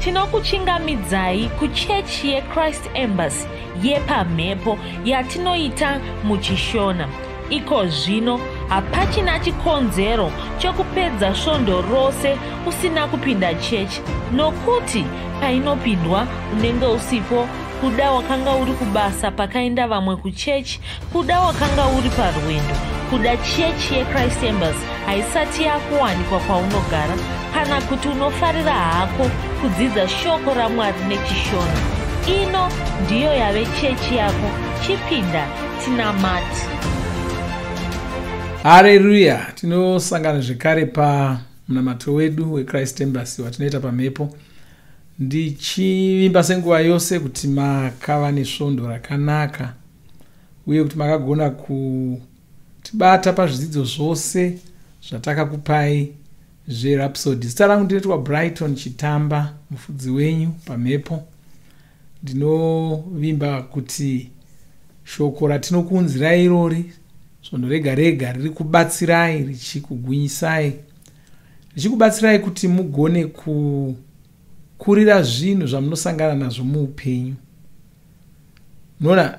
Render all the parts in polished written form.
Tinokuchingamidzai kuchechi yeChrist Embassy yepamhepo yatinoita muchiShona. Iko zvino hapachina chikonzero chokupedza svondo rose usina kupinda chechi nokuti painopindwa unenge usipo. Kuda wakanga uri kubasa pakaenda vamwe kuchechi, kuda wakanga uri parwendo, kuda chechi yeChrist Embassy haisati yakuwanikwa kwaunogara, kana kuti unofarira hako kudzidza shoko raMwari nechiShona. Ino ndiyo yave chechi yako, chipinda tinamate. Hareruya! Tinosangana zvekare pamunamato wedu weChrist Embassy watinoita pamhepo, ndichivimba senguva yose kuti makava nesvondo rakanaka uye kuti makagona kutibata pazvidzidzo zvose zvatakakupai zveRhapsody. Zita rangu ndinoitwa Brighton Chitamba, mufudzi wenyu pamhepo. Ndinovimba kuti shoko ratinokuunzirai irori svondo rega rega riri kubatsirai, richikugwinyisai, richikubatsirai kuti mugone kukurira zvinhu zvamunosangana nazvo muupenyu. Munoona,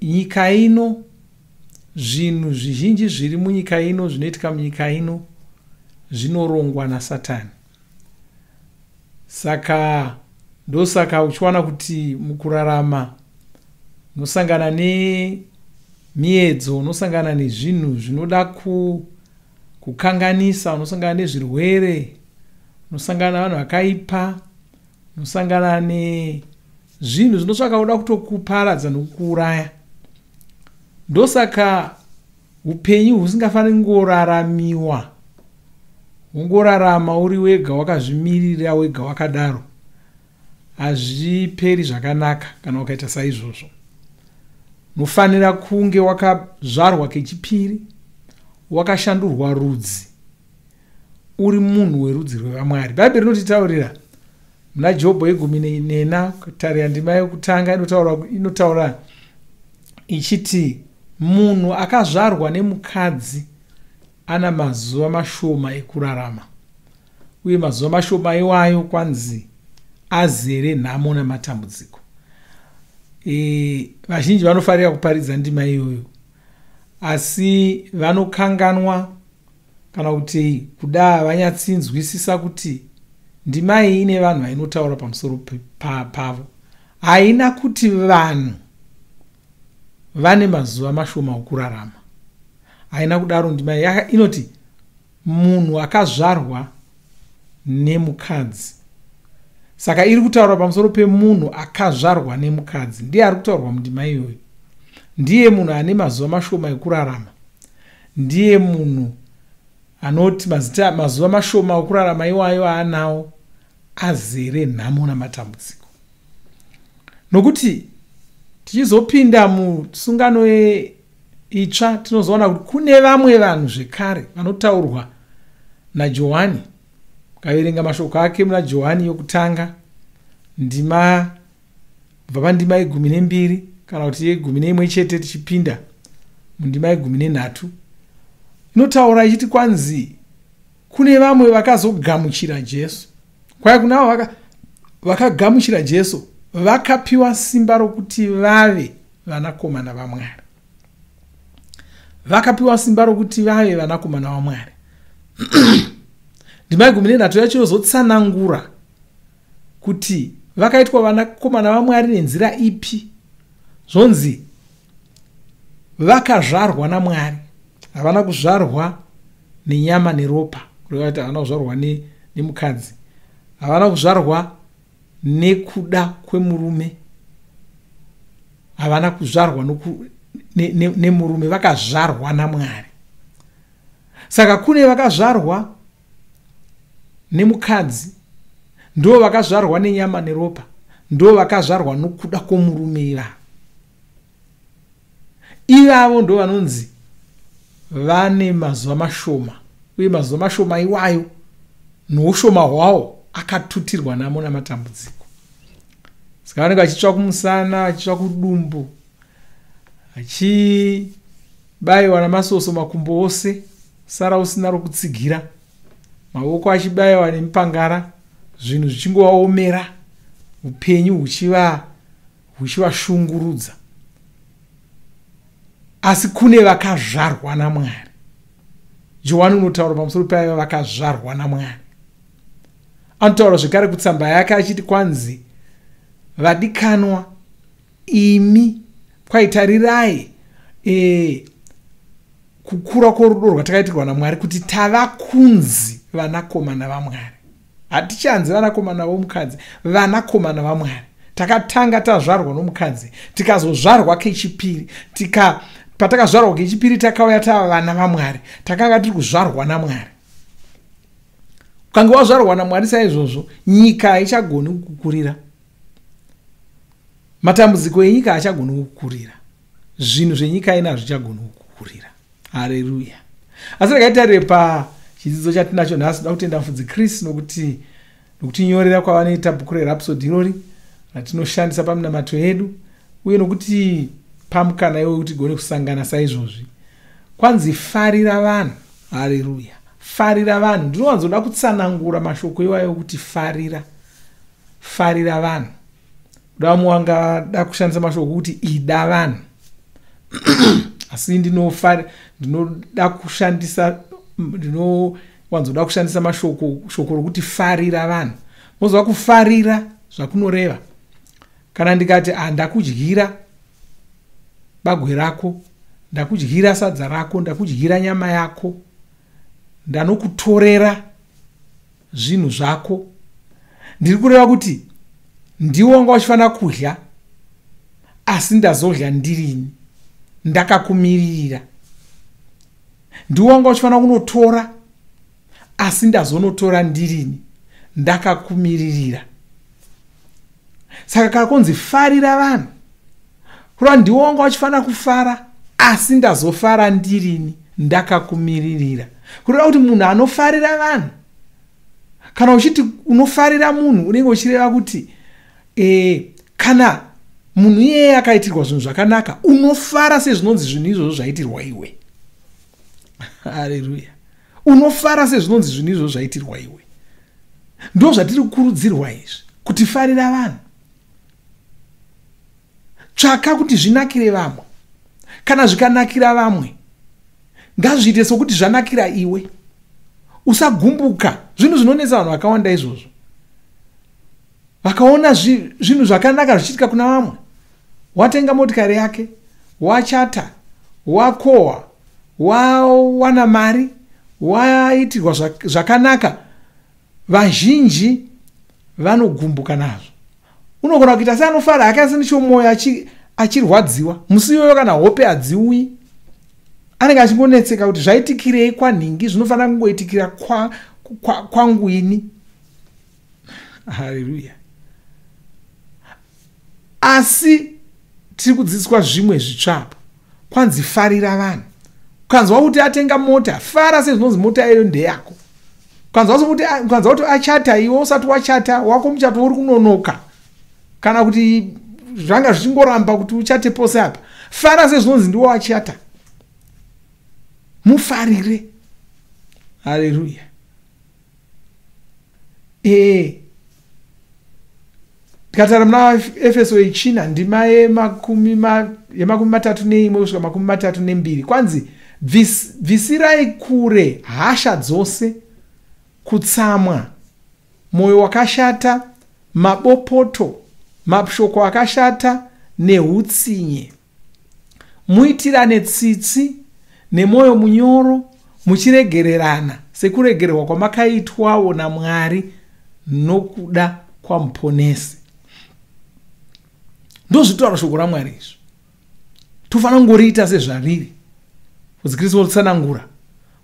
nyika ino, zvinhu zvizhinji zviri munyika ino, zvinoitika munyika ino, zvinorongwa naSatani. Saka ndosaka uchiwana kuti mukurarama unosangana nemiedzo, unosangana nezvinhu zvinoda kukanganisa, unosangana nezvirwere, unosangana navanhu vakaipa, unosangana nezvinhu zvinotsvaka kuda kutokuparadza nokukuuraya. Ndosaka upenyu husingafaniri kungoraramiwa wongorarama uri wega, wakazvimirira wega wakadaro. Hazviperi zvakanaka kana ukaita saizvozvo. Unofanira kunge wakazvarwa kechipiri, wakashandurwa rudzi, uri munhu werudzi rwevamwari. Bhaibheri rinotitaurira muna Jobho yegumi nena, kutarira ndima yokutanga, inotaura ichiti munhu akazvarwa nemukadzi ana mazuva mashoma ekurarama, uye mazuva mashoma iwayo kwanzi azere nhamo namatambudziko. Vazhinji vanofarira kuparidza ndima iyoyo, asi vanokanganwa kana kuti kuda vanyatsinzwisisa kuti ndima iyi ine vanhu vainotaura pamusoro pavo. Haina kuti vanhu vane mazuva mashoma okurarama, haina kudaro. Ndima iyi inoti munhu akazvarwa nemukadzi. Saka iri kutaura pamusoro pemunhu akazvarwa nemukadzi, ndiye ari kutaurwa mundima iyoyo. Ndiye munhu ane mazuva mashoma ekurarama, ndiye munhu anoti mazita mazuva mashoma okurarama iwayo aanawo azere nhamo namatambudziko. Nokuti tichizopinda musungano itsva, tinozoona kuti kune vamwe vanhu zvekare vanotaurwa naJohani. Ukaverenga mashoko ake muna Johani yokutanga, ndima kubva pandima ye12 kana kuti ye11 tichipinda mundima ye13, inotaura ichiti kwanzi kune vamwe vakazogamuchira Jesu. Kwai kunavo vakagamuchira Jesu vakapiwa simba rokuti vave vanakomana vaMwari. Vakapiwa simba rokuti vave vanakomana vaMwari. Ndima ye13 yacho yozotsanangura kuti vakaitwa vanakomana vaMwari nenzira ipi. Zvonzi vakazvarwa naMwari, havana kuzvarwa nenyama neropa, kureva kuti havana kuzvarwa nemukadzi, havana kuzvarwa nekuda kwemurume, havana kuzvarwa nemurume, vakazvarwa naMwari. Saka kune vakazvarwa nemukadzi, ndo vakazvarwa nenyama neropa, ndo vakazvarwa nokuda kwomurume. Ivavo ivavo ndo vanonzi vane mazuva mashoma, uye mazuva mashoma iwayo noushoma hwawo akatutirwa namo namatambudziko. Saka vanenge vachitsva kumusana, vachitsva kudumbu, achibayiwa namasoso makumbo ose, sara usina rokutsigira, maoko achibayiwa nemipangara. Zvinhu zvichingovaomera, upenyu huchivashungurudza. Asi kune vakazvarwa naMwari. Johani unotaura pamusoro peaiva vakazvarwa naMwari. Anotaura zvekare kutsamba yake achiti kwanzi, vadikanwa imi, kwaitarirai kukura kworudo rwatakaitirwa naMwari, kuti tava kunzi vanakomana vaMwari. Hatichanzi vanakomana vomukadzi, vanakomana vaMwari. Takatanga tazvarwa nomukadzi, tikazozvarwa kechipiri. Patakazvarwa kechipiri takauya tava vana vaMwari. Takanga tiri kuzvarwa naMwari. Ukange wazvarwa naMwari saizvozvo, nyika haichagoni kukukurira. Matambudziko enyika haachagoni kukukurira. Zvinhu zvenyika ino hazvichagoni kukukurira. Hareruya. Asi regai titarire pachidzidzo chatinacho nhasi. Toda kutenda Mufudzi Chris nokuti nokutinyorera kwavanoita bhuku reRhapsody irori ratinoshandisa paminamato yedu, uye nokuti pamukana iwoyo kuti tigone kusangana saizvozvi. Kwanzi farira vanhu. Hareruya. Farira vanhu. Ndinowanzoda kutsanangura mashoko iwayo kuti farira. Farira vanhu. Kuda vamwe vangada kushandisa mashoko kuti ida vanhu. Asi ndinoda kushandisa, ndinowanzoda kushandisa mashoko, shoko rokuti farira vanhu. Moziva kufarira zvakunoreva. Kana ndikati ndakudyira bagwe rako, ndakudyira sadza rako, ndakudyira nyama yako, ndanokutorera zvinhu zvako, ndiri kureva kuti ndiwe wanga uchifanira kudya, asi ndazodya ndirini, ndakakumiririra. Ndiwe wanga uchifanira kunotora, asi ndazonotora ndirini, ndakakumiririra. Saka kana kunzi farira vanhu, kureva ndiwe wanga uchifanira kufara, asi ndazofara ndirini, ndakakumiririra. Kureva kuti munhu anofarira vanhu, kana uchiti unofarira munhu, unenge uchireva kuti kana munhu iyeye akaitirwa zvinhu zvakanaka, unofara sezvinonzi zvinhu izvozvo zvaitirwa iwe. Haleluya. Unofara sezvinonzi zvinhu izvozvo zvaitirwa iwe. Ndo zvatiri kukurudzirwa izvi, kuti farira vanhu. Tsvaka kuti zvinakire vamwe. Kana zvikanakira vamwe, ngazviite sokuti zvanakira iwe. Usagumbuka. Zvinhu zvinonetsa vanhu vakawanda izvozvo. Vakaona zvinhu zvakanaka zvichiitika kuna vamwe. Watenga motikari yake, wachata, wakohwa, wawana mari, waitirwa zvakanaka. Vazhinji vanogumbuka nazvo. Unogona kuita seanofara hake, asi nechomwoyo achirwadziwa. Musi iyoyo kana hope hadziuyi, anenge achingonetseka kuti zvaitikirei kwanhingi, zvinofanira kungoitikira kwangu ini. Haleluya. Asi tiri kudzidziswa zvimwe zvitsvapo. Kwanzi farira vanhu. Ukanzwa kuti atenga mota, fara sezvinonzi mota iyoyo ndeyako. Ukanzwa kuti achata, iwe usati wachata, wako muchato uri kunonoka, kana kuti zvanga zvichingoramba kuti uchate pose apa, fara sezvinonzi ndiwo wachata. Mufarire. Haleluya. Tikatara muna Efeso yechina ndima yemakumi 31 kusvika 32, kwanzi bvisirai kure hasha dzose, kutsamwa, mwoyo wakashata, mabopoto, mashoko akashata neutsinye. Muitirane tsitsi nemwoyo munyoro, muchiregererana sekuregererwa kwamakaitwawo naMwari nokuda kwaMuponesi. Ndozvitaura shoko raMwari izvi. Tofanira kungoriita sezvariri. Mufudzi Kristu wotsanangura.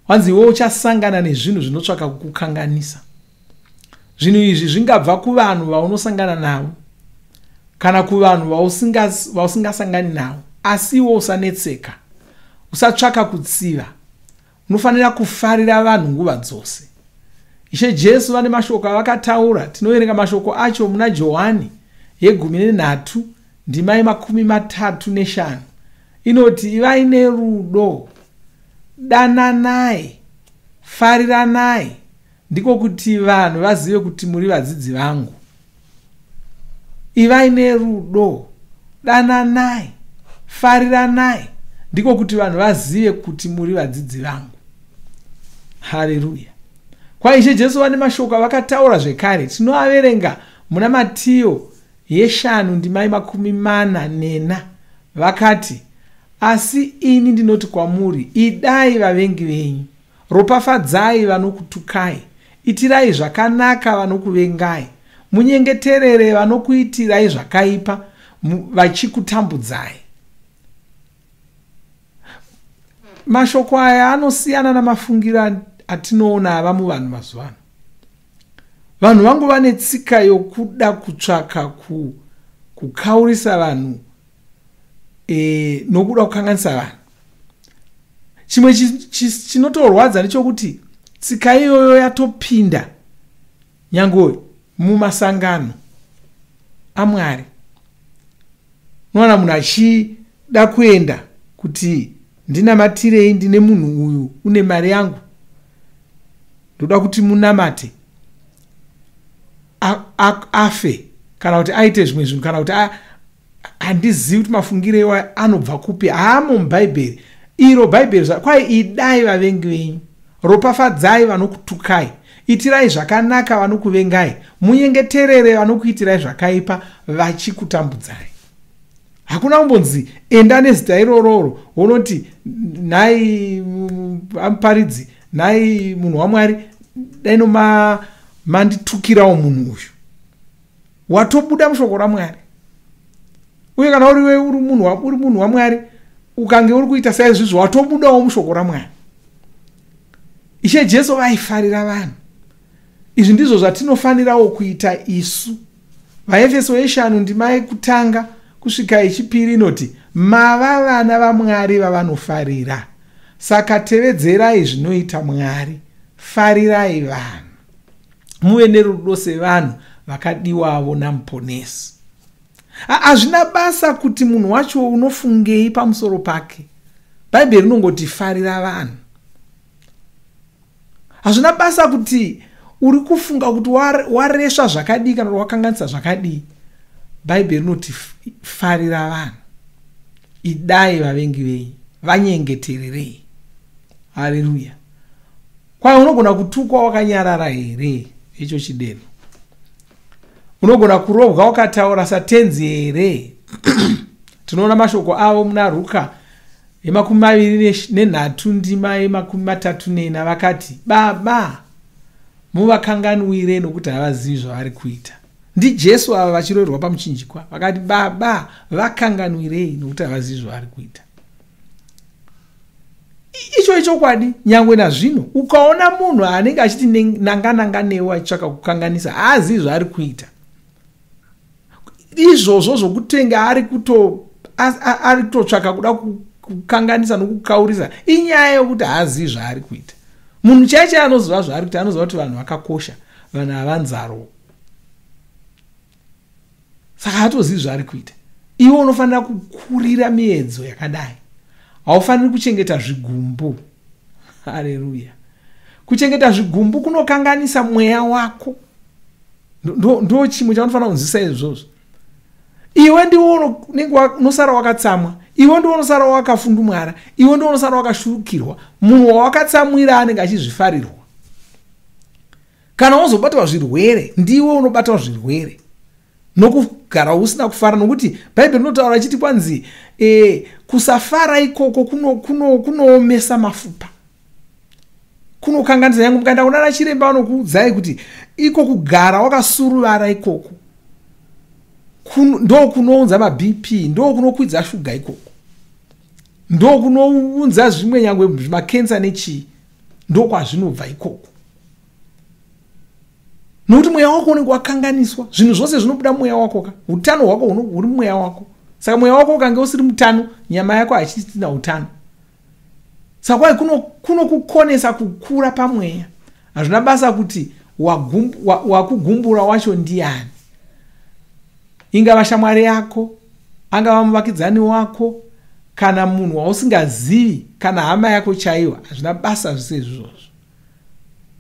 Wanzi iwe uchasangana nezvinhu zvinotsvaka kukukanganisa. Zvinhu izvi zvingabva kuvanhu vaunosangana navo kana kuvanhu vausingasangani navo, asi iwe usanetseka, usatsvaka kutsiva. Unofanira kufarira vanhu nguva dzose. Ishe Jesu vane mashoko avakataura. Tinoverenga mashoko acho muna Johani ye13 ndima ye35. Inoti, ivai nerudo, dananai, fariranai, Ndiko kuti vanhu vazive kuti muri vadzidzi vangu. Ivai nerudo, dananai, fariranai. Ndiko kuti vanhu vazive kuti muri vadzidzi vangu. Haleluya. Kwaishe Jesu vane mashoko avakataura zvekare. Tinoaverenga muna Matiyo yeshanu ndima 44. Vakati, asi ini ndinoti kwamuri, idai vavengi venyu, ropafadzai vanokutukai, itirai zvakanaka vanokuvengai, munyengeterere vanokuitirai zvakaipa, vachikutambudzai. Mashoko aya anosiyana namafungiro atinoona ava muvanhu mazuva ano. Vanhu vangu vane tsika yokuda kutsvaka kukaurisa vanhu nokuda kukanganisa vanhu. Chimwe chinotorwadza ndechokuti tsika iyoyo yatopinda nyangwe mumasangano aMwari. Unoona munhu achida kuenda kuti ndinamatirei, ndine munhu uyu une mari yangu, ndoda kuti munamate afe, kana kuti aite zvimwe zvinhu, kana kuti handizivi kuti mafungiro iwayo anobva kupi. Haamo muBhaibheri iro. Bhaibheri kwai idai vavengi venyu, ropafadzai vanokutukai, itirai zvakanaka vanokuvengai, munyengeterere vanokuitirai zvakaipa vachikutambudzai. Hakuna kumbonzi enda nezita irororo wonoti nhai amuparidzi, nhai munhu waMwari, dai manditukirawo munhu uyu. Watobuda mushoko raMwari. Uye kana uri munhu waMwari ukange uri kuita saizvizvo, watobudawo mushoko raMwari. Ishe Jesu vaifarira vanhu. Izvi ndizvo zvatinofanirawo kuita isu. VaEfeso 5 ndima yekutanga kusvika yechipiri inoti, mava vana vaMwari vavanofarira, saka tevedzerai zvinoita Mwari, farirai vanhu, muve nerudo sevanhu vakadiwavo naMuponesi. Hazvina basa kuti munhu wacho unofungei pamusoro pake. Bhaibheri rinongoti farira vanhu. Hazvina basa kuti uri kufunga kuti waresva zvakadii kana kuti wakanganisa zvakadii. Bhaibheri rinoti farira vanhu, idai vavengi venyu, vanyengetererei. Haleluya. Kwai unogona kutukwa wakanyarara here? Icho chideno. Unogona kurobwa wakataura satenzi here? Tinoona mashoko avo muna Ruka ye23 ndima ye34, vakati, Baba, muvakanganwire nokuti havazivi zvavari kuita. NdiJesu ava vachiroverwa pamuchinjikwa, vakati, Baba, vakanganwirei nokuti havazivi zvavari kuita. Icho ichokwadi, nyangwe nazvino ukaona munhu anenge achiti nanga nanga newe achitsvaka kukanganisa, haazivi zvaari kuita. Izvozvo zvokutenga ari kutotsvaka kuda kukanganisa nokukaurisa, inyaya yokuti haazivi zvaari kuita. Munhu chaiye anoziva zvaari kuita, anoziva kuti vanhu vakakosha, vanhu havanzaro, saka haatozivi zvaari kuita. Iwe unofanira kukurira miedzo yakadai. Haufaniri kuchengeta zvigumbu. Haleluya. Kuchengeta zvigumbu kunokanganisa mweya wako. Ndo chimwe chaunofanira kunzwisisa izvozvo. Iwe ndiwe unenge unosara wakatsamwa, iwe ndiwe unosara wakafundumwara, iwe ndiwe unosara wakashurukirwa. Munhu wawakatsamwira anenge achizvifarirwa. Kana wozobatwa zvirwere, ndiwe unobatwa zvirwere nokugara usina kufara, nokuti Bhaibheri rinotaura achiti kwanzi kusafara ikoko kunoomesa mafupa, kunokanganisa. Yangu mukaenda kuna chiremba vanokuudzai kuti iko kugara wakasuruvara ikoko ndo kunounza maBP, ndo kunokwidza shuga ikoko, ndo kunounza zvimwe nyangwe zvimakensa nechii, ndo kwazvinobva ikoko. Nokuti mweya wako unenge wakanganiswa. Zvinhu zvose zvinobuda mweya wako ka. Utano hwako huri mweya wako. Saka mweya wako ukange usiri mutano, nyama yako haichisina utano. Saka kwai kunokukonesa kukura pamweya. Hazvina basa kuti wakugumbura wacho ndiani. Ingava shamwari yako, angava muvakidzani wako, kana munhu wausingazivi, kana hama yako chaiyo, hazvina basa zvise izvozvo.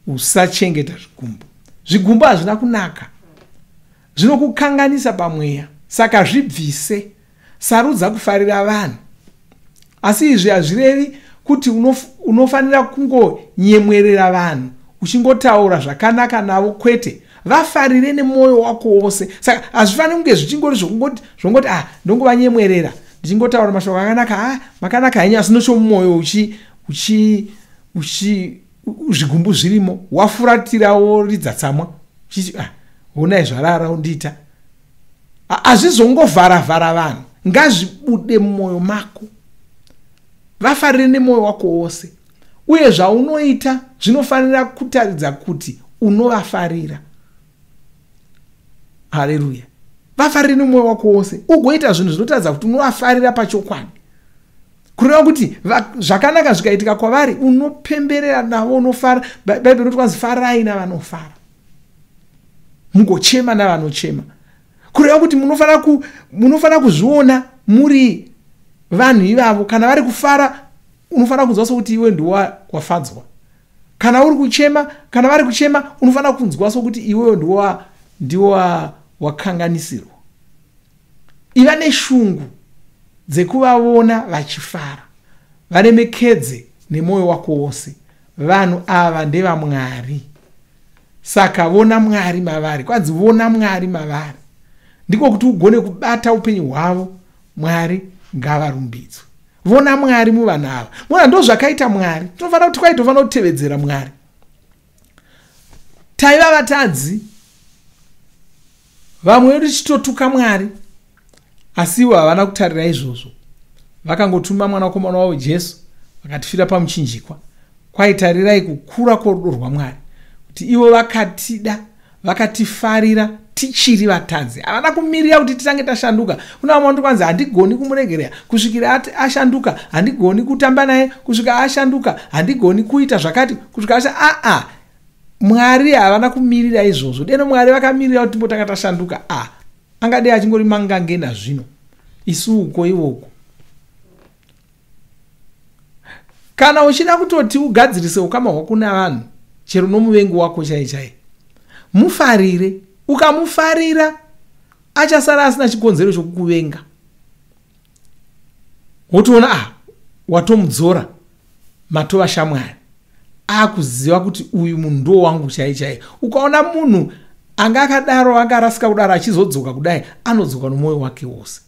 Usachengeta zvigumbu. Zvigumbu hazvina kunaka, zvinokukanganisa pamweya. Saka zvibvise, sarudza kufarira vanhu. Asi izvi hazvirevi kuti unofanira kungonyemwerera vanhu uchingotaura zvakanaka navo, kwete. Vafarire nemwoyo wako wose. Saka hazvifaniri kunge zvichingori zvongoti ndongovanyemwerera ndichingotaura mashoko akanaka, makanaka henyu, asi nochomumwoyo uchi zvigumbu zvirimo, wafuratira woridza tsamwa uchiti honai zvarara undiita. Hazvizongovharavhara vanhu, ngazvibude mumwoyo mako. Vafarire nemwoyo wako wose, uye zvaunoita zvinofanira kutaridza kuti unovafarira. Haleluya. Vafarire nemwoyo wako wose, ugoita zvinhu zvinotaridza kuti unovafarira pachokwadi. Kureva kuti zvakanaka zvikaitika kwavari, unopemberera navo, unofara. Bhaibheri rinoti kwanzi farai navanofara, mugochema navanochema. Kureva kuti munofanira kuzviona muri vanhu ivavo. Kana vari kufara, unofanira kunzwa sokuti iwe ndiwe wafadzwa. Kana uri kuchema, kana vari kuchema, unofanira kunzwa sokuti iwewe ndiwe wakanganisirwa. Iva neshungu dzekuvavona vachifara, varemekedze nemwoyo wako wose. Vanhu ava ndevamwari, saka vona Mwari mavari. Kwanzi vona Mwari mavari, ndiko kuti ugone kubata upenyu hwavo. Mwari ngavarumbidzwe. Vona Mwari muvanhu ava. Mona ndo zvakaita Mwari. Tinofanira kuti kwai tofanira kutevedzera Mwari. Taiva vatadzi, vamwe vedu tichitotuka Mwari, asi ivo havana kutarira izvozvo. Vakangotuma mwanakomana wavo Jesu, vakatifira pamuchinjikwa. Kwaitarirai kukura kworudo rwaMwari, kuti ivo vakatida, vakatifarira tichiri vatadzi. Havana kumirira kuti titange tashanduka. Kuna vamwe vanoti kwanzi handigoni kumuregerera kusvikira ashanduka, handigoni kutamba naye kusvika ashanduka, handigoni kuita zvakati kusvika aa. Mwari havana kumirira izvozvo. Deno Mwari vakamirira kuti timbotanga tashanduka, angadai achingori mangange nazvino. Isu uko ivoko. Kana uchida kutoti ugadzirise ukama hwako navanhu, chero nomuvengi wako chai chai, mufarire. Ukamufarira achasara asina chikonzero chokukuvenga. Wotoona watomudzora, matova shamwari, akuziva kuti uyu munhu ndo wangu chai chai. Ukaona munhu anga akadaro, anga arasika kudaro, achizodzoka kudai, anodzoka nomwoyo wake wose.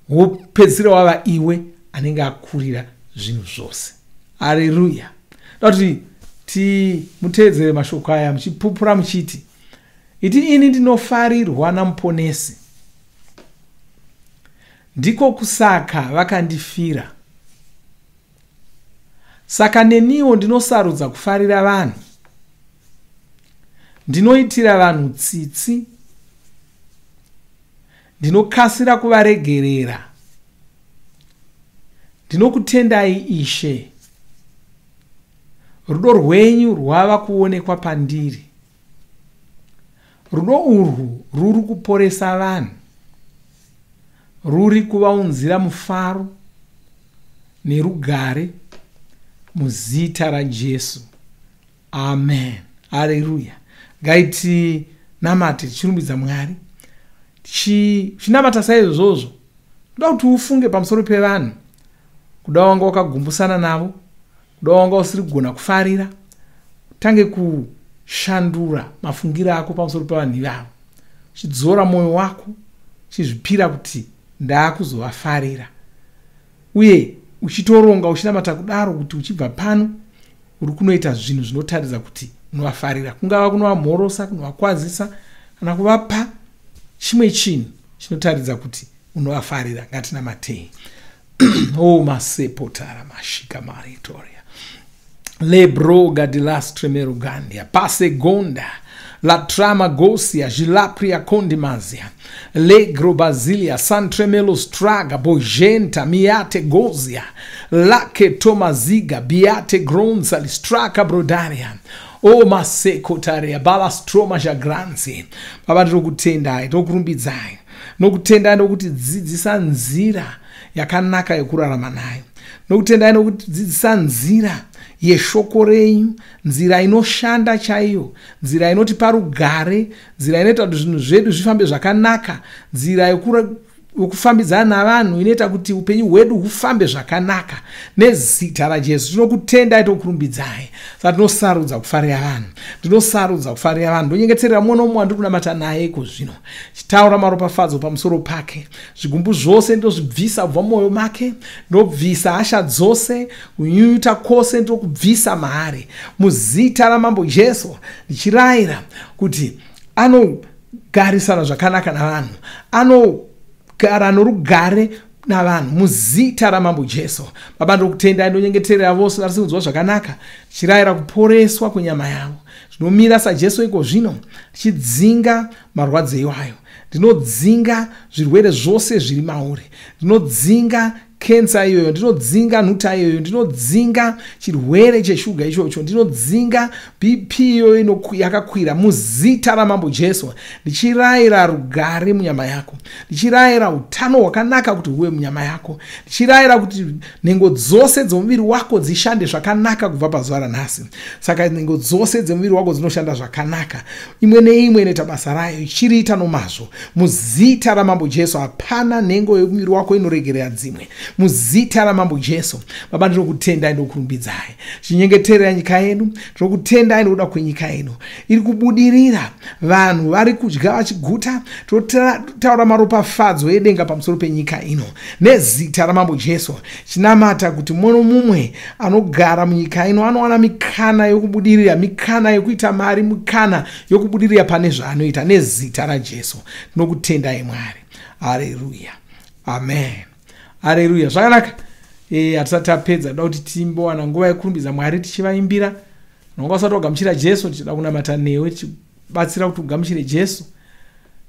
Wopedzisira wava iwe anenge akurira zvinhu zvose. Haleluya. Ndoda kuti timuteedzere mashoko aya muchipupura muchiti, iti ini ndinofarirwa naMuponesi, ndiko kusaka vakandifira. Saka neniwo ndinosarudza kufarira vanhu. Ndinoitira vanhu tsitsi, ndinokasira kuvaregerera. Ndinokutendai Ishe. Rudo rwenyu rwava kuonekwa pandiri. Rudo urwu ruri kuporesa vanhu, ruri kuvaunzira mufaro nerugare muzita raJesu. Amen. Haleluya. Ngaiti namate tichirumbidza Mwari. Tichinamata saizvozvo, ndoda kuti ufunge pamusoro pevanhu. Kuda wanga wakagumbusana navo, kuda wanga usiri kugona kufarira, utange kushandura mafungiro ako pamusoro pevanhu ivavo. Uchidzora mwoyo wako, uchizvipira kuti ndaakuzovafarira. Uye uchitoronga uchinamata kudaro kuti uchibva pano uri kunoita zvinhu zvinotaridza kuti unovafarira. Kungava kunovamhorosa, kunovakwazisa, kana kuvapa chimwe chinhu chinotaridza kuti unovafarira. Ngatinamatei. O masepotara mashika maritoria lebroga di lastremerugandia pasegonda la trama gosia gilapria condimazia legro basilia santremelos traga bojenta miate gozia lake tomaziga biate gronza listraka brodaria o masekotaria balastroma jagranzi. Baba, ndinokutendai, ndinokurumbidzai, nokutendai nokutidzidzisa nzira yakanaka yekurarama nayo. Nokutendai nokutidzidzisa nzira yeshoko renyu, nzira inoshanda chaiyo, nzira inotipa rugare, nzira inoita kuti zvinhu zvedu zvifambe zvakanaka, nzira yokufambidzana navanhu inoita kuti upenyu hwedu hufambe zvakanaka. Nezita raJesu tinokutendai, tokurumbidzai. Saka tinosarudza kufarira vanhu, ndinosarudza kufarira vanhu. Ndonyengeterera mumwe nomumwe wandiri kunamata naye iko zvino, chitaura maropafadzo pamusoro pake. Zvigumbu zvose ndozvibvisa kubva mumwoyo make, ndobvisa hasha dzose, kunyunyuta kwose ndokubvisa maari muzita raMambo Jesu, ndichirayira kuti anogarisana zvakanaka navanhu, anogara norugare navanhu muzita raMambo Jesu. Baba, ndokutendai, ndonyengeterera vose vari kunzwa zvakanaka, ndichirayira kuporeswa kwenyama yavo. Zvinomira saJesu iko zvino, ndichidzinga marwadzo iwayo, ndinodzinga zvirwere zvose zviri mauri, ndinodzinga kensa iyoyo, ndinodzinga nhuta iyoyo, ndinodzinga chirwere cheshuga ichocho, ndinodzinga BP iyoyo yakakwira muzita raMambo Jesu. Ndichirayira rugare munyama yako, ndichirayira utano hwakanaka kuti huve munyama yako, ndichirayira kuti nhengo dzose dzomuviri wako dzishande zvakanaka kubva pazuva ranhasi. Saka nhengo dzose dzemuviri wako dzinoshanda zvakanaka, imwe neimwe inoita basa rayo ichiriita nomazvo muzita raMambo Jesu. Hapana nhengo yomuviri wako inoregerera dzimwe muzita raMambo Jesu. Baba, ndinokutendai, ndokurumbidzai. Chinyengeterera nyika yedu, ndinokutendai nokuda kwenyika yedu iri kubudirira, vanhu vari kudya vachiguta. Totaura maropafadzo edenga pamusoro penyika ino nezita raMambo Jesu. Chinamata kuti mumwe nomumwe anogara munyika ino anowana mikana yokubudirira, mikana yokuita mari, mikana yokubudirira pane zvaanoita nezita raJesu. Tinokutendai Mwari. Haleluya, amen. Haleluya. Zvakanaka. Hatisati tapedza, toda kuti timbowana nguva yekurumbidza Mwari tichivaimbira. Unonga usati wagamuchira Jesu, tichida kunamata newe, tichibatsira kuti ugamuchire Jesu.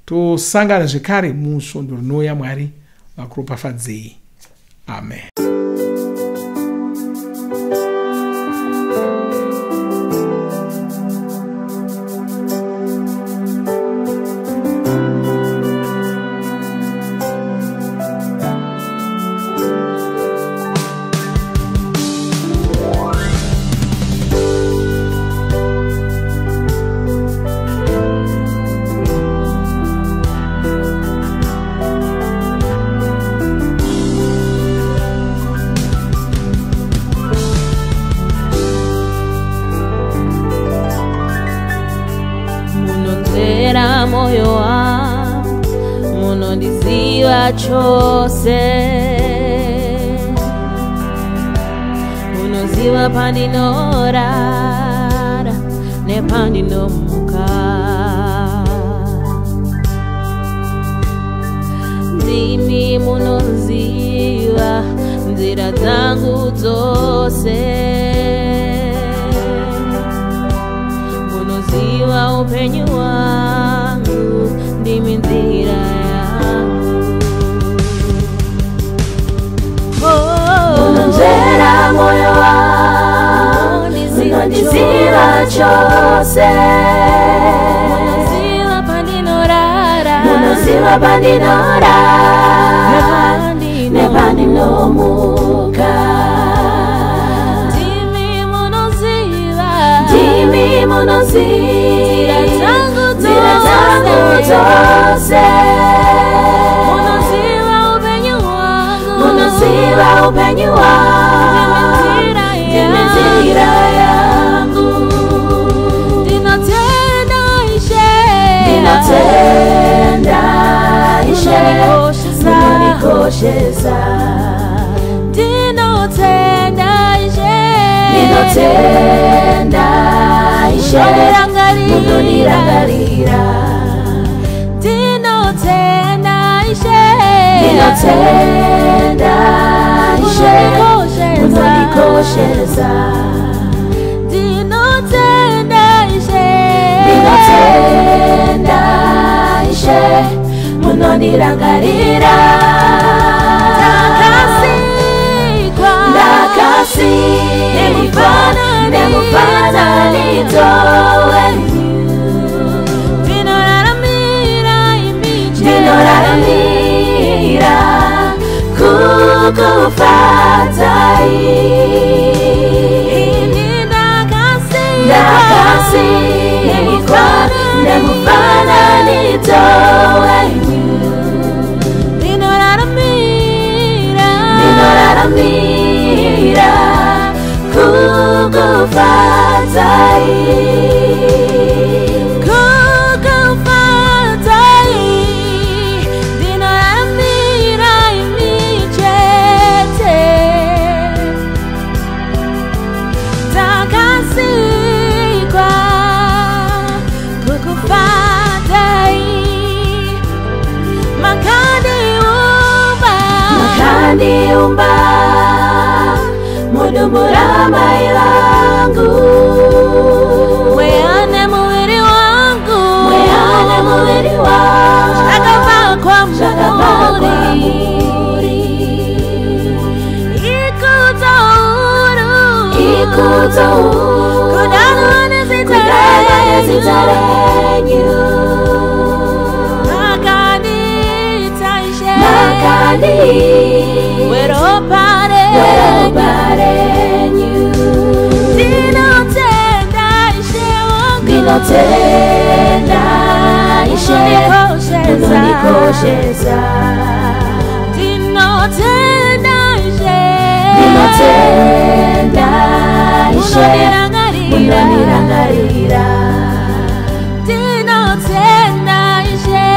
Tosangana zvekare musvondo rinouya. Mwari vakuropafadzei. Amen. Munonzvera moyo wangu, munondiziva chose, munoziva pandinorara nepandinomuka. Ndimi munoziva nzira dzangu dzose, munoziva upenyu hwangu, ndimi nzira yangu. Munonzvera moyo wangu, munondiziva chose, munoziva pandinorara, munoziva pandinorara nepandinomuka. Ndimi munoziva, ndimi munoziva nzira dzangu dzose, munoziva upenyu hwangu, munoziva upenyu hwangu, ndimi nzira yangu. Ndinotenda Ishe, ndinotenda Ishe, munondikoshesa. Ndinotenda Ishe, ndinotenda Ishe, munondirangarira. Ndinotenda Ishe, ndinotenda Ishe, munondikoshesa. Ndinotenda Ishe, ndinotenda Ishe, munondirangarira. Ndakasikwa, ndakasikwa nemufananidzo wenyu, ndinoraramira imi chete, ndinoraramira kukufadzai. Mushandi weropa renyu. Ndinotenda Ishe wangu. Ndinotenda Ishe. Munondikoshesa. Munondikoshesa. Ndinotenda Ishe. Ndinotenda Ishe. Munondirangarira. Munondirangarira. Ndinotenda Ishe.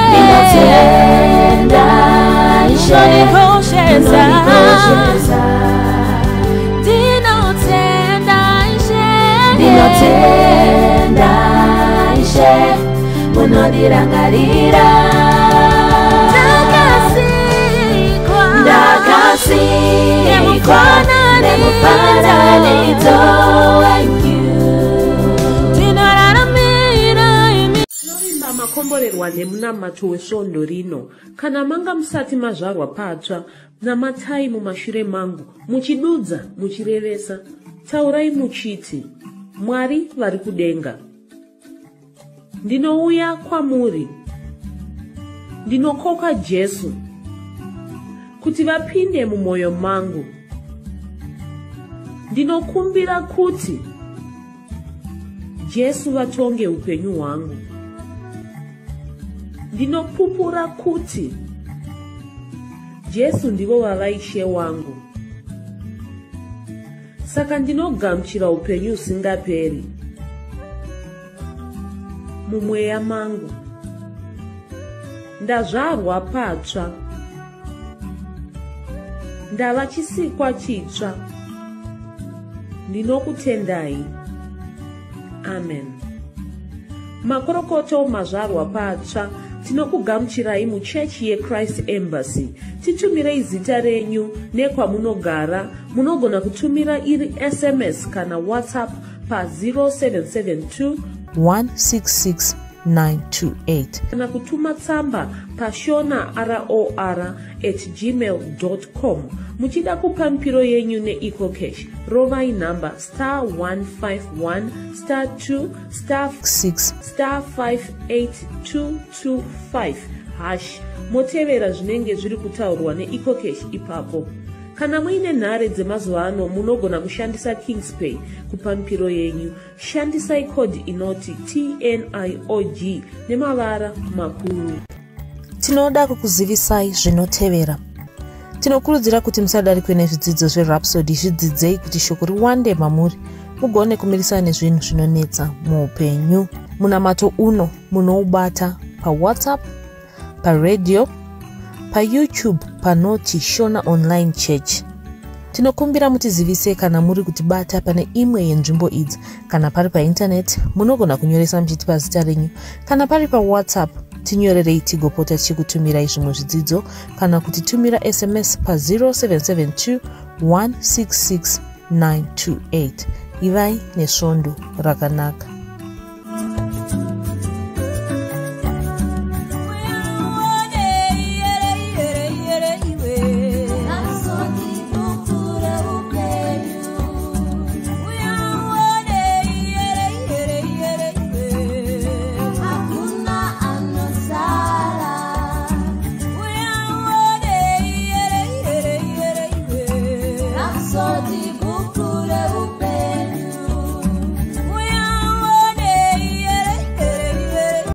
Ndinotenda Ishe. Munondikoshesa. Munondikoshesa. Ndinotenda Ishe. Ndinotenda Ishe. Munondirangarira. Ndakasikwa. Ndakasikwa nemufananidzo wenyu. Ndinoraramira imi. Tinovimba makomborerwa nemunamato wesvondo rino. Kana manga musati mazvarwa patsva, namatai mumashure mangu, muchidudza, muchirevesa. Taurai muchiti, Mwari vari kudenga. Ndinouya kwamuri. Ndinokoka Jesu kuti vapinde mumwoyo mangu. Ndinokumbira kuti Jesu vatonge upenyu hwangu. Ndinopupura kuti Jesu ndivo vava Ishe wangu. Saka ndinogamuchira upenyu husingaperi mumweya mangu. Ndazvarwa patsva. Ndava chisikwa chitsva. Ndinokutendai. Amen. Makorokoto mazvarwa patsva, tinokugamuchirai muchechi yeChrist Embassy. Titumirei zita renyu nekwamunogara. Munogona kutumira iri SMS kana WhatsApp pa0772 166 928. Kana kutuma tsamba pashona ror@gmail.com. Muchida kupa mipiro yenyu neEcoCash, rovai nhamba star 151 star 2 star 6 star 58225 hash, motevera zvinenge zviri kutaurwa neEcoCash ipapo. Kana muine nhare dzemazuva ano, munogona kushandisa Kingspay kupa mipiro yenyu. Shandisai kodhi inoti TNIOG nemavara makuru. Tinoda kukuzivisai zvinotevera. Tinokurudzira kuti musadarikwe nezvidzidzo zveRhapsody. Zvidzidzei kuti shoko riwande mamuri, mugone kumirisana nezvinhu zvinonetsa muupenyu. Munamato uno munoubata paWhatsApp, paredhiyo, paYouTube panoti Shona Online Church. Tinokumbira mutizivise kana muri kutibata pane imwe yenzvimbo idzi. Kana pari paintaneti, munogona kunyoresa muchitipa zita renyu. Kana pari paWhatsApp, tinyorerei tigopota tichikutumirai zvimwe zvidzidzo, kana kutitumira SMS pa0772 166 928. Ivai nesvondo rakanaka.